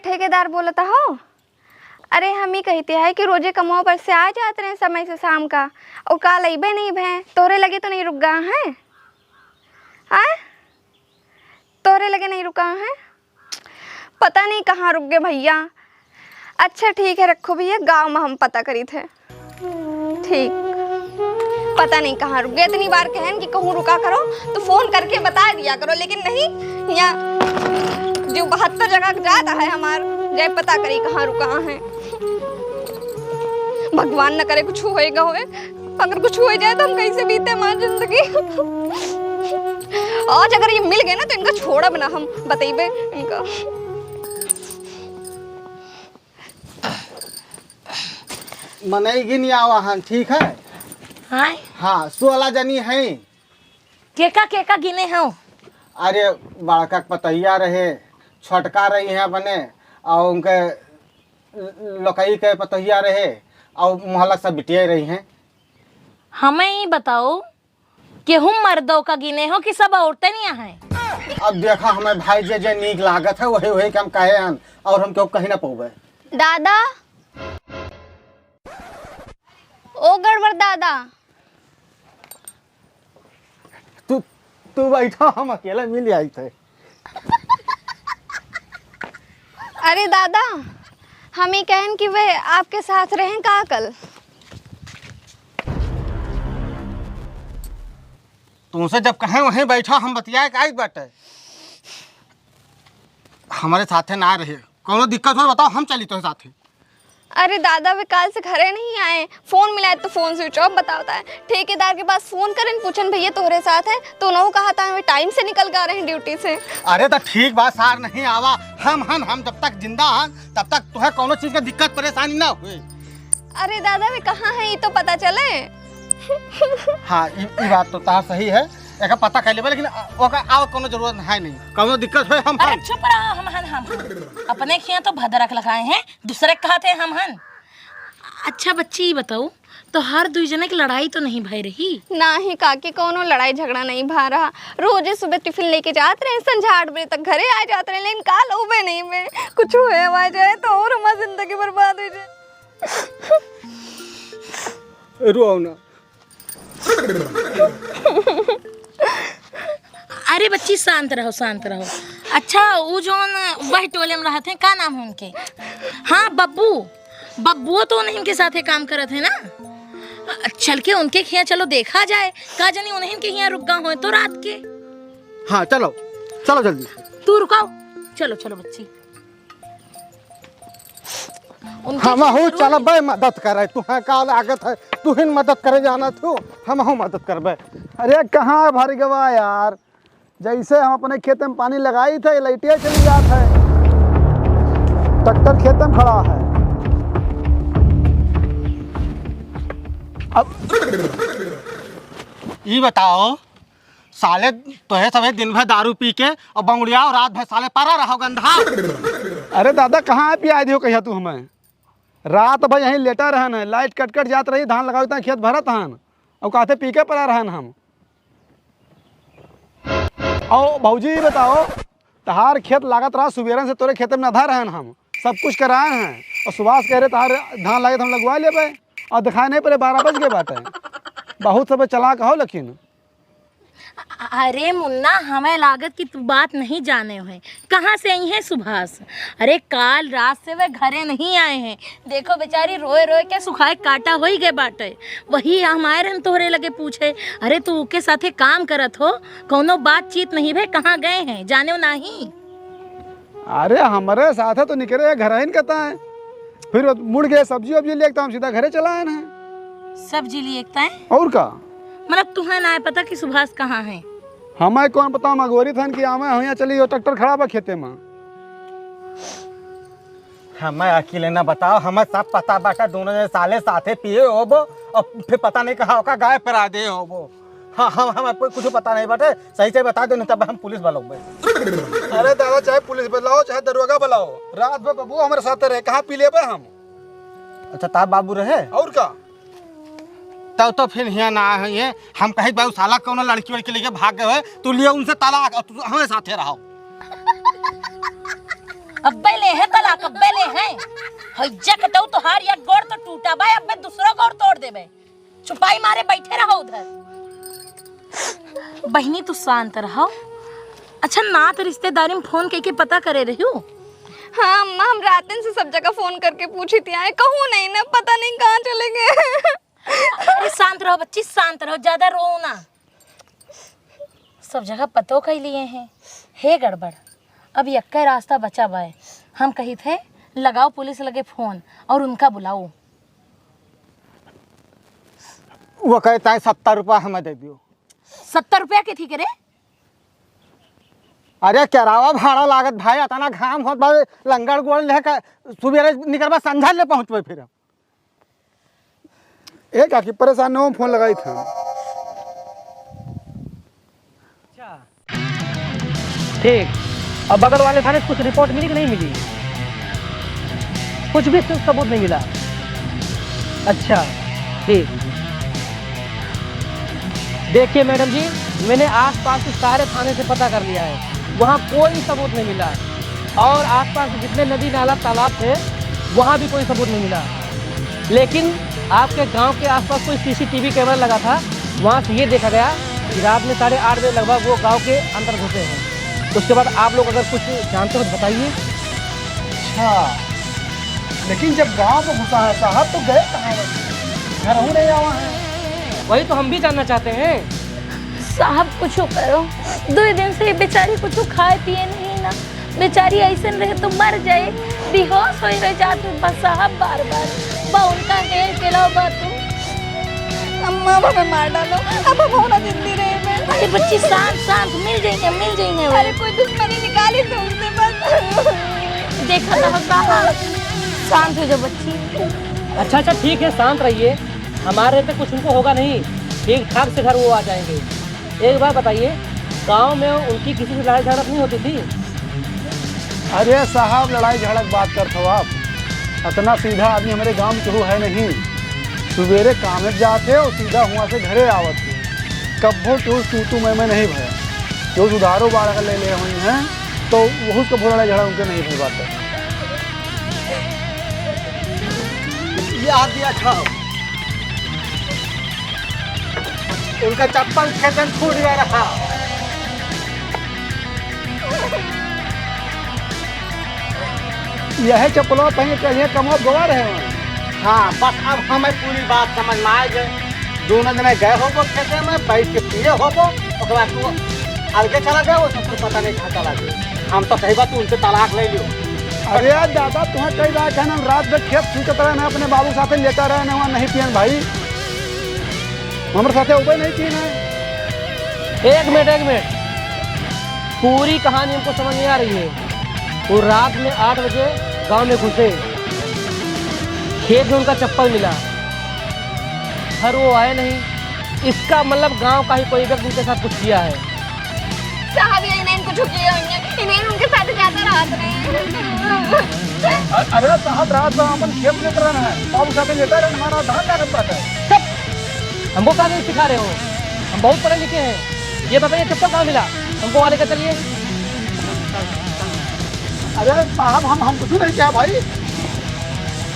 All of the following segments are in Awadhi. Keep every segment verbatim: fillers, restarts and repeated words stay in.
ठेकेदार बोलत हो? अरे, हम ही कहते हैं कि रोजे कमवा पर से आ जात रहे समय से शाम का, और काल अइबे नहीं भए, तोहरे लगे तो नहीं रुक गया है? आय? तोहरे लगे नहीं रुका है? पता नहीं कहाँ रुक गए भइया। अच्छा ठीक है, रखो भइया, गाँव में हम पता करी थे। ठीक, पता नहीं कहाँ रुक गए। इतनी बार कहन कि कहूँ रुका करो तो फोन करके बता दिया करो, लेकिन नहीं, यहाँ जो बहत्तर जगह जाता है हमार, जाए पता करी कहाँ रुका है। भगवान न करे कुछ होएगा होए, अगर कुछ हो जाए तो हम कैसे बीते हमारी जिंदगी। आज अगर ये मिल गए ना तो इनका छोड़ब ना हम, बतइबे इनका। मनई गिन आवा हन, ठीक है? हाँ। हाँ, सोलह जनी हैं। केका केका गिने हो? अरे, बड़का के पतोहिया रहे, छोटका रही है अपने, और उनके लोकई के पतोहिया रहे, और मोहल्ला सब बिटिया रही हैं। हमें ही बताओ, केहू मर्दों का गिने हो कि सब औरतें नहीं हैं? अब देखा, हमें भाई जे जे नीक लागत है, वही वही के हम कहे हन, और हम केहू कहीं ना पौबे। दादा, ओ गड़बड़ दादा। तू, तू बैठा, हम अकेले मिल आई थे। अरे दादा, हम ही कहन कि वे आपके साथ रहें का कल? तुमसे जब कहे वहीं बैठा, हम बतियाए के आई बाटे। हमारे साथे ना रहे, कौनो दिक्कत हो बताओ, हम चली तोहरे साथे। अरे दादा, वे काल से घरे नहीं आए, फोन मिलाए तो फोन स्विच ऑफ बतावता है। ठेकेदार के पास फोन करन, पूछन भैया तोहरे साथ है, तो उन्होंने कहा था वे टाइम से निकल के आ रहे हैं ड्यूटी से। अरे तो ठीक बात, सार नहीं आवा, हम हन, हम जब तक जिंदा हन तब तक तुहे कौनो चीज का दिक्कत परेशानी ना हुए। अरे दादा, वे कहाँ है ये तो पता चले। हाँ, ई, ई बात तो तार सही है, एका पता कर लेबे, लेकिन ओका आवे कौनो जरूरत है नहीं, कौनो दिक्कत होए हम अरे हन। चुप रहा, हम हन, हम हन। अपने खिया तो भदरक लगाए हैं, दूसरे के कहत है हम हन। अच्छा बच्ची, ये बताओ, तोहार दुई जने की लड़ाई तो नहीं भय रही? नाही काकी, कौनो लड़ाई झगड़ा नहीं भा रहा। रोजे सुबह टिफिन लेके जात रहे, संझा आठ बजे तक घरे आ जात रहे, लेकिन काल उबे नहीं में कुछ हुए हुआ जाए तो और हमारी जिंदगी बर्बाद हो जाए। रो ना। अरे बच्ची, शांत रहो, शांत रहो। अच्छा, वो जौन वह टोले में रहत हैं, का नाम है उनके? हाँ, बब्बू। बब्बुओ तो उन्हीं के साथे काम करत है ना। चल के उनके खिया चलो देखा जाए, का जानी उन्हीं के खिया रुक गए होए तो रात के। हाँ, चलो, चलो जल्दी। तू रुकाओ, चलो, चलो बच्ची। उनके हमहू जरूर चलबे मदद करे, तुहे का लागत है, तुहिन मदद करे जाना तू, हमहू मदद करबे। अरे कहाँ है भारी गवा यार, जैसे हम अपने खेत में पानी लगाई थे, लाइटिया चली जात है, ट्रैक्टर खेत में खड़ा है। अब ई बताओ, साले तोहे सबे दिन भर दारू पी के और बंगुड़िया और रात भर साले परा रहो गंधा। अरे दादा, कहाँ पियाइ दियो कहिया तू हमें? रात भर यहीं लेटा रहन है, लाइट कट कट जात रही, धान लगावे तहाँ खेत भरत हन, और कहते पी के परा रहन हम। और भौजी, ये बताओ, तहार खेत लागत रहा, सुबेरन से तोरे खेत में नधा रहन हम, सब कुछ कराए हैं, और सुभाष कह रहे तहार धान लागे तो हम लगवा लेबे, और दिखाई नहीं पड़े, बारह बज गए बाटे। बहुत सब चालाक हो लेकिन। अरे मुन्ना, हमें लागत कि तू बात नहीं जाने हो है। कहाँ से आई है सुभाष? अरे काल रात से वे घरे नहीं आए हैं। देखो बेचारी रोए रोए के सुखाए काटा होई गए बाटे। वही हम आए रहन तोहरे लगे पूछे, अरे तू ओके साथे काम करत हो, कौनो बातचीत नहीं भे, कहाँ गए हैं, जाने हो नाही? अरे हमरे साथे तो निकरे हैं, घर आइन कहता है, फिर मुड़ गए सब्जी वब्जी लेके, तो हम सीधा घरे चला आए हैं। सब्जी लिए एकता है? और का? मतलब तुहे ना पता कि सुभाष कहाँ है? हमें कौन पता, हम अगोरी थन कि आवे हो यहाँ चली, यो ट्रैक्टर खड़ा बा खेते में। हमें अकेले ना बताओ, हमें सब पता बाटा, दोनों जने साले साथे पिए होबो और फिर पता नहीं कहाँ ओका गाय परा दे होबो। हाँ, हम, हमें कोई कुछ पता नहीं बाटे, सही से बता दे, नहीं तब हम पुलिस बुलाओ भाई। अरे दादा, चाहे पुलिस बुलाओ, चाहे दरोगा बुलाओ, रात भर बबुआ हमारे साथ रहे, कहाँ पी लेबे हम? अच्छा, तार बाबू रहे? और का? तब तो फिर हियाँ ना आए हैं। हम कहे, "बाबू, साला कौनो लड़की वड़की लेके भाग गए हैं, तू लियो उनसे तलाक और तू हमें साथे रहो।" अब्बे लेहे तलाक, अब्बे लेहे। हैजा के तो तोहार एक गोड़ तो टूटा बा, अब्बे दूसरो गोड़ तोड़ देबे। चुपाई मारे बैठे रहो उधर। बहिनी, तू शांत रहो। अच्छा, नात रिश्तेदारी में फोन कइके पता करे रहियो? हाँ अम्मा, हम रात दिन से सब जगह फोन करके पूछी थी, आए कहूँ नहीं ना, पता नहीं कहाँ चले गए। अरे शांत रहो बच्ची, शांत रहो, ज्यादा रो ना। सब जगह पतो कइ लिए हैं, हे गड़बड़। अब यक्के रास्ता बचा बाय। हम कहित है, लगाओ पुलिस लगे फोन और उनका बुलाओ। वो कहता है, "सत्तर रुपया हमें दे दियो।" सत्तर रुपया के ठीक है रे? अरे, केरावा भाड़ा लागत भाई, अतना घाम होत बा, लंगड़ गोड़ लेके सुबेरे निकलबा, संझा ले पहुँचबे फिर। ए काकी, परेशान न हो, फोन लगाई था। अच्छा। ठीक। अब बगल वाले थाने कुछ रिपोर्ट मिली कि नहीं मिली? कुछ भी सबूत नहीं मिला। अच्छा, ठीक। देखिए मैडम जी, मैंने आसपास के सारे थाने से पता कर लिया है, वहाँ कोई सबूत नहीं मिला। और आसपास जितने नदी, नाला, तालाब थे, वहाँ भी कोई सबूत नहीं मिला। लेकिन आपके गांव के आसपास कोई सीसीटीवी कैमरा लगा था, वहाँ से ये देखा गया कि रात में साढ़े आठ बजे लगभग वो गांव के अंदर घुसे हैं। उसके बाद आप लोग अगर कुछ जानते हो तो बताइए। अच्छा, लेकिन जब गांव में घुसा है साहब, तो गए कहाँ? घर हूँ नहीं आवा है। वही तो हम भी जानना चाहते हैं। साहब, कुछ करो, दो दिन से ये बेचारी कुछ खाए पिए नहीं ना। बेचारी ऐसन रहे तो मर जाए, बेहोश होई रह जात बा साहब बार बार। बा उनका हेल के लाओ बा तू। अम्मा, अब हमें मार डालो, अब हम होना जिंदगी रहे में। अरे बच्ची, शांत, शांत, मिल जाएंगे, मिल जाएंगे। अरे कोई दुश्मनी निकाली तो उनसे बस। देखा था साहब, शांत हो जाओ बच्ची। अच्छा, अच्छा, ठीक है, शांत रहिए। हमारे रहते कुछ उनको होगा नहीं, ठीक ठाक से घर वो आ जाएंगे। एक बात बताइए, गांव में उनकी किसी से लड़ाई झगड़ा नहीं होती थी? अरे साहब, लड़ाई झगड़ा की बात करत हो आप? इतना सीधा आदमी हमारे गांव में केहू है नहीं। सुबेरे काम में जाते और सीधा हुआ से घरे आवत थे। कब्बो केहू तू तू मैं मैं नहीं भया। केहू उधारो बाढ़ अगर ले ले हुई हैं, तो वहू से कब्बो लड़ाई झगड़ा उनके नहीं भय बाटे। ये आ गया था। उनका चप्पल खेतन छूट गया रहा। यह चप्पलो पहन के ये कमो गोवा रहे हो। हाँ, बस अब हमें पूरी बात समझ में आ गए। दोनों जने गए होबो खेते में, बैठ के पिए होबो, ओकर बाद तू अलगे चला गए, वो ससुर पता नहीं कहाँ चला गए। हम तो कही बा तू उनसे तलाक ले लियो। अरे यार दादा, तुम्हें कई बार कहना, हम रात भर खेत सूतत रहे ना, अपने बाबू साथे लेटा रहे ना, वहाँ नहीं पियन भाई, हमारे साथे उबे नहीं पियन है। एक मिनट, एक मिनट, पूरी कहानी हमको समझ नहीं आ रही है। वो रात में आठ बजे गांव में घुसे, खेत में उनका चप्पल मिला, घर वो आए नहीं, इसका मतलब गांव का ही कोई व्यक्ति उनके साथ कुछ किया है। साहब, ये इन्हें कुछ किए होंगे, इन्हें उनके साथ ज्यादा रात नहीं। अ-, अरे साहब, रात में अपन खेत में रहना है, बाबू साथे लेटा रहना, हमारा धान ना करता है। चुप! हमको क्या नहीं सिखा रहे हो? हम बहुत पढ़े लिखे हैं। ये बताइए, चप्पल कहाँ मिला? हमको वहाँ लेकर चलिए। अरे साहब, हम, हम कुछ नहीं किया भाई।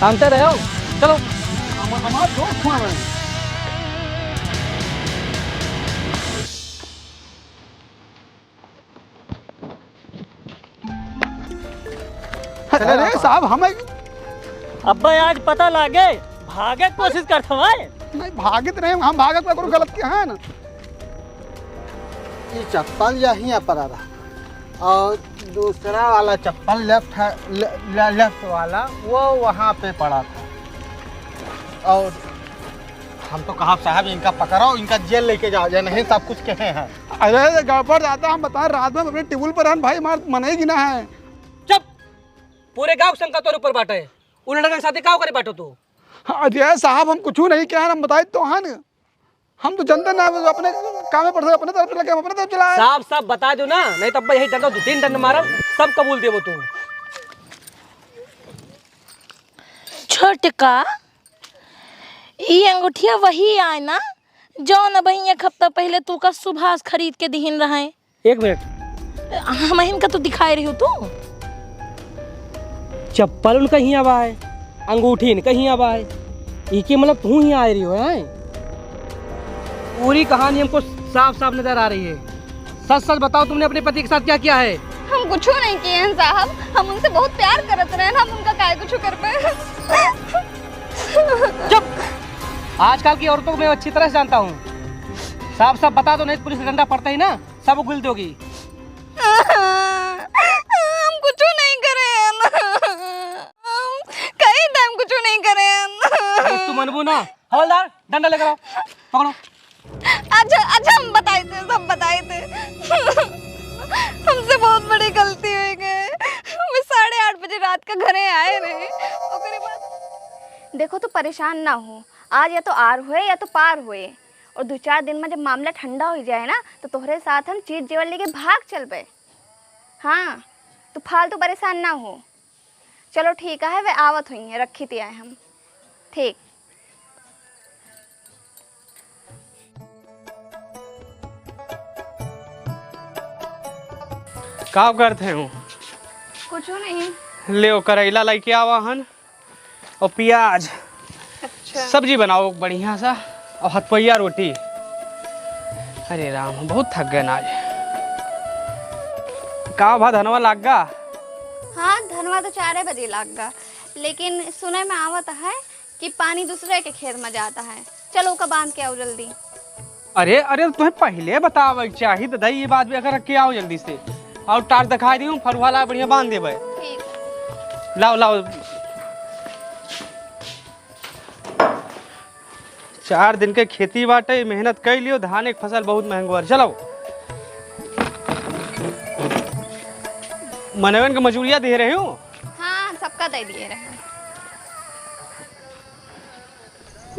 शांत रहो, चलो। हम, हमारा दोस्त हुआ है। अरे साहब, हमें अब्बा, आज पता लागे, भागे के कोशिश करत हवा। नहीं, भागित नहीं, हम भागे के कोई गलत किया है ना। ये चप्पल यहीं पड़ा रहा और दूसरा वाला चप्पल लेफ्ट है, ले, ले, लेफ्ट वाला, वो वहाँ पे पड़ा था। और हम तो कहा, "साहब, इनका पकड़ो, इनका जेल लेके जाओ, ये नहीं सब कुछ कहे हैं।" अरे, गड़बड़ जाता, हम बताएं, रात में अपने टेबल पर रहन भाई, हमार मनई गिना है। चुप! पूरे गांव के शंका तोरे ऊपर बाटे। उन लड़कन के साथे का करे बाटो तू? अरे साहब, हम कुछ नहीं कहे, हम बताए तो हैं ना। हम तो जनते ना, अपने काम में पड़, अपने तरफ से लगे, हम अपने तरफ चला है। साफ साफ बता दो ना, नहीं तब यही डंडा, दो तीन डंडा मारब, सब कबूल देबो तू। छोटका, ई अंगूठिया वही आए ना, जौन अबहीं एक हफ्ता पहिले तू का सुभाष खरीद के दिहिन रहे। एक मिनट। हमहिन का तो दिखाए रही हो तू। चप्पल उनका हियाँ बा है, अंगूठी इनका हियाँ बा है, इके मतलब तू ही आए रही हो, हैं? पूरी कहानी हमको साफ साफ नजर आ रही है। सच सच बताओ, तुमने अपने पति के साथ क्या किया है? हम कुछो नहीं किए हैं साहब, हम उनसे बहुत प्यार करत रहे हैं, हम उनका काहे कुछो कर पाए? चुप! आजकल की औरतों को मैं अच्छी तरह से जानता हूँ। साफ साफ बता दो, नहीं तो पुलिस का डंडा पड़ता ही ना, सब उगल दोगी। हम कुछो नहीं करे हैं। हम कहीं तो हम कुछो नहीं करे हैं। अब तू मनबू ना, हवलदार, डंडा लेकर आओ, पकड़ो। अच्छा, अच्छा, हम बताए थे, सब बताए थे। हमसे बहुत बड़ी गलती हो गई। मैं साढ़े आठ बजे रात का घरे आए रहे, ओकरे बाद। देखो, तू परेशान ना हो, आज या तो आर होए या तो पार होए, और दो चार दिन में जब मामला ठंडा हो जाए ना, तो तोहरे साथ हम चीज जेवर लेके भाग चलबे। हाँ, तू फालतू परेशान ना हो। चलो ठीक है, वे आवत हुई हैं, रखी थी आए हम। ठीक। का करत हो? कुछो नहीं। ले, ओ करैला लेके आवा हन और प्याज। अच्छा। सब्जी बनाओ बढ़िया सा और हथपैया रोटी। अरे राम, बहुत थक गए ना आज। का भा धनवा लाग गा? हाँ, धनवा तो चारे बजे लाग गा, लेकिन सुने में आवत है कि पानी दूसरे के खेत में जाता है। चलो, ओका बांध के आओ जल्दी। अरे, अरे, तुम्हें पहिले बतावे के चाही, दादा, ये बात भी अगर रख के आओ जल्दी से। आओ, टार्च दिखाई दी हूँ, फरुहा ला बढ़िया बांध देबे। ठीक है। लाओ, लाओ। चार दिन के खेती बाटे, मेहनत कई लियो, धान एक फसल बहुत महंगो है। चलो, मनवन के मजूरिया दे रहे हो? हाँ, सबका दे दिए रहे।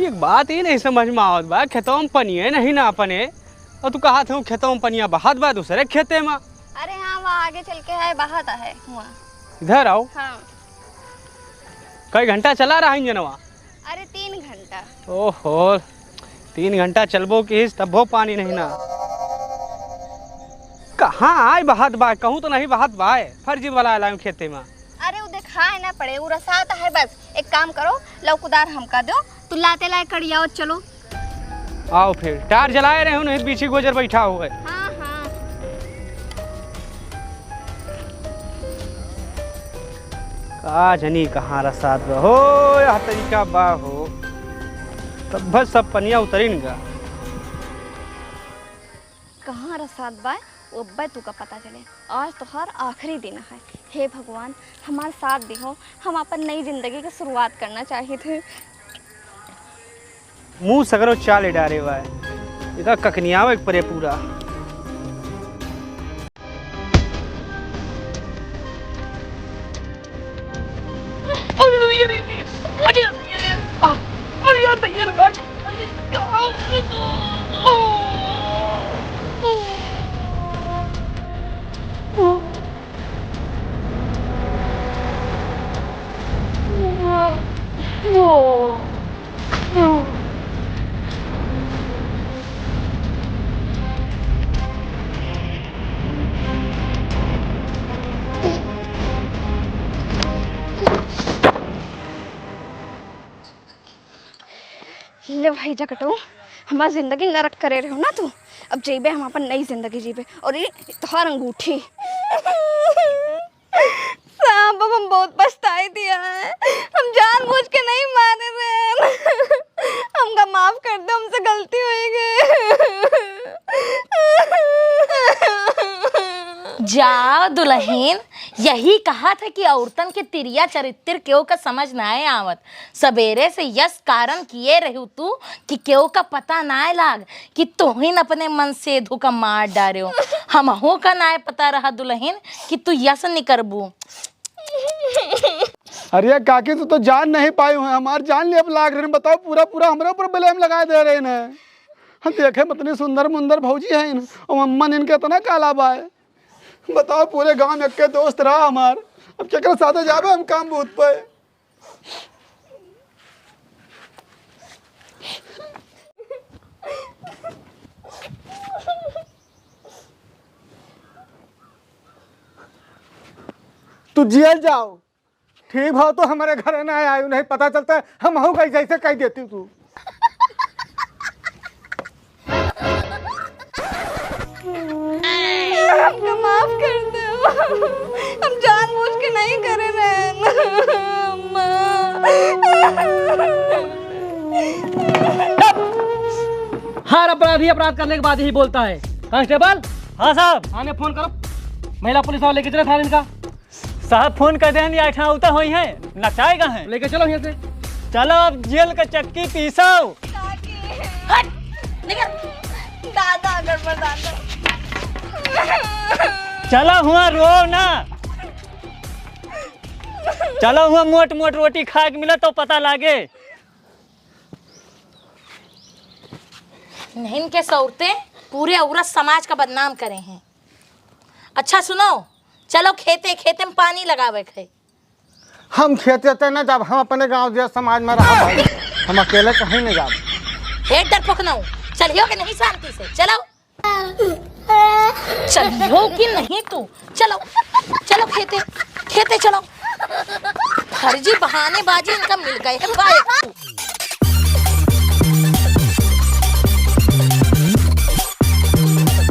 एक बात ही नहीं समझ में आवत बा, खेतों में पनिये नहीं ना अपने, और तू कहत हो खेतों में पनिया बहत बा दूसरे खेते में। अरे हाँ, वहाँ आगे चल के है, बहत है हुआ। इधर आओ। हाँ। कई घंटा चला रहा इंजनवा? अरे, तीन घंटा। ओहो, तीन घंटा चलबो किहिस, तब्बो पानी नहीं ना। कहाँ आय बहत बा, कहूँ तो नहीं बहत बा, फर्जी वाला आलायूं खेते में। अरे, उ देखाए ना पड़े, उ रसात है बस। एक काम करो, लौ कुदार हमका दो, तू लाते लाए कड़ियाओ, चलो। आओ फिर, टार जलाए रहे हो, नहीं बीछी गोजर बैठा हुआ है। हाँ, हाँ। का जनी कहाँ रसात बा हो, यह तरीका बा हो, तब बस सब पनिया उतरिन गा। कहाँ रसात बा, वो अब्बे तू का पता चले। आज तोहार आखिरी दिन है। हे भगवान, हमार साथ दिहो, हम अपन नई जिंदगी के शुरुआत करना चाहित है। मुंह सगरो चाले डारे बा। इका ककनियावे के परे पूरा। ले भाई जकटू, हमार जिंदगी नरक करे रहो ना तू। अब जइबे, हम अपन नई जिंदगी जीबे। और ये तोहार अंगूठी। साहब, अब हम बहुत पछताई दिया है, हम जानबूझ के नहीं मारे रहे। हमका माफ कर दो, हमसे गलती हो गई। जाओ दुलहिन, यही कहा था कि औरतन के तिरिया चरित्र केहू का समझ नाय आवत। सबेरे से यस कारण किए रहू तू कि केहू का पता नाय लाग कि तोहिन अपने मन से धोखा मार डारे हो। हमहू का नाय पता रहा दुलहिन कि तू यस निकरबू। अरे काकी, तू तो जान नहीं पाई है, हमार जान ले अब लाग रहे हैं। बताओ, पूरा पूरा हमरे ऊपर blame लगा दे रहे हैं। हम देखे में इतनी सुंदर मुंदर भौजी है, और अम्मन इनके इतना काला बा है। बताओ, पूरे गांव में एक्के दोस्त रहा हमार, अब केकरे साथे जाबे हम काम बूत पे? तू जेल जाओ, ठीक भाव तो हमरे घरे ना आयु, नहीं पता चलता, हमहू गई जैसे कह देती तू। हमको माफ कर दो, हम जानबूझ के नहीं करे रहे ना, अम्मा। चुप! हर अपराधी अपराध करने के बाद यही बोलता है। कांस्टेबल, हाँ साहब। थाने फोन करो, महिला पुलिस वाले लेके चले थाने इनका। साहब, फोन कर देहन, या ऐठा उता होई है, नचाएगा है। लेके चलो यहाँ से। चलो, अब जेल का चक्की पीसो। हट, निकल। दादा, गड़बड़ दादा। चलो हुआ, रो ना। चलो हुआ, मोट मोट रोटी खाए के मिले तो पता लागे। नहीं, इनके सौरते पूरे औरत समाज का बदनाम करे हैं। अच्छा सुनो, चलो खेते, खेते में पानी लगावे के है। हम खेते ते न जाब, हम अपने गांव दिया समाज में रहब भाई, हम अकेले कहीं नहीं जाब। हे डरपोकनऊ, चलियो के नहीं शांति से, चलो। चलियो कि नहीं तू, चलो, चलो खेते, खेते चलो। फर्जी बहानेबाजी इनका मिल गए है, बाय।